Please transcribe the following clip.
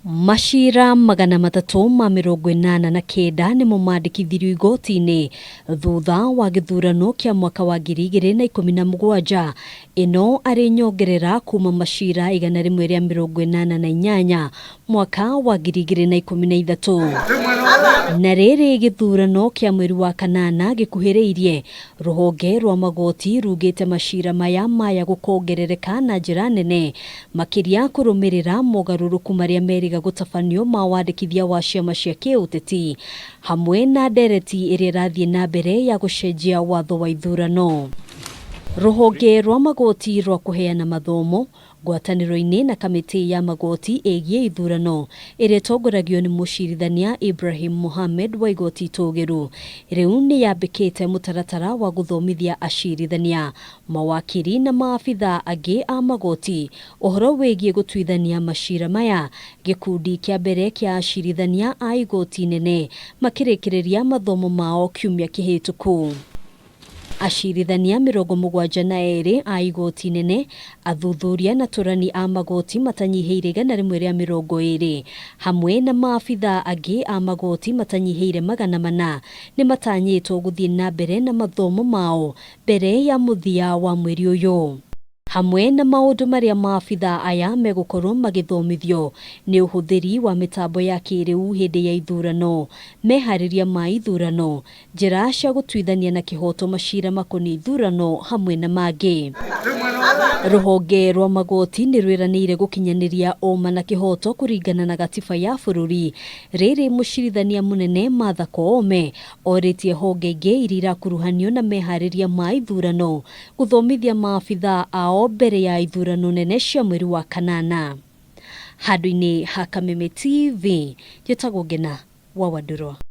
Maciira 389 nĩmo mandĩkithirio igoti-inĩ thutha wa gĩthurano kĩa mwaka wa 2017, ĩno arĩ nyongerera kuma maciira 188 mwaka wa 2013. Na rĩrĩ gĩthurano kĩa mweri wa kanana gĩkuhĩrĩirie, rũhonge rwa magoti rugĩte maciira maya maya gũkongerereka na njĩra nene makĩria kũrũmĩrĩra mogarũrũku marĩa merĩga gũtabanio ma wandĩkithia wa ciama cia kĩũteti hamwe na ndereti ĩrĩa ĩrathiĩ na mbere ya gũcenjia watho wa ithurano. Rũhonge rwa magoti rwa kũheana mathomo ngwatanĩro-inĩ na kamĩtĩ ya magoti ĩgiĩ ithurano ĩrĩa ĩtongoragio nĩ mũcirithania Ibrahim Mohammed wa igoti itũgĩru rĩu nĩ yambĩkĩte mũtaratara wa gũthomithia acirithania, mawakiri na maabithaa angĩ a magoti ũhoro wĩgiĩ gũtuithania maciira maya. Gĩkundi kĩa mbere kĩa acirithania a igoti inene makĩrĩkĩrĩria mathomo mao kiumia kĩhĩtũku. Acirithania 72 a igoti inene, athuthuria na tũrani a magoti matanyihĩire 120 hamwe na maabithaa angĩ a magoti matanyihĩire 400 nĩ matanyĩtwo gũthiĩ na mbere na mathomo mao mbere ya mũthia wa mweri ũyũ. Hamwe na maũndũ marĩa maabithaa aya megũkorwo magĩthomithio nĩ ũhũthĩri wa mĩtambo ya kĩrĩu hĩndĩ ya ithurano, meharĩria ma ithurano, njĩra cia gũtuithania na kĩhoto maciira makoniĩ ithurano hamwe na mangĩ. Rũhonge rwa magoti nĩ rwĩranĩire gũkinyanĩria ũma na kĩhoto kũringana na gatiba ya bũrũri. Rĩrĩ mũcirithania mũnene Martha Koome orĩtie honge ingĩ iria irakuruhanio na meharĩria ma ithurano gũthomithia maabithaa ao mbere ya ithurano nene cia mweri wa kanana. Handũ-inĩ ha Kameme TV, njĩtagwo Ngena wa Wandũrwa.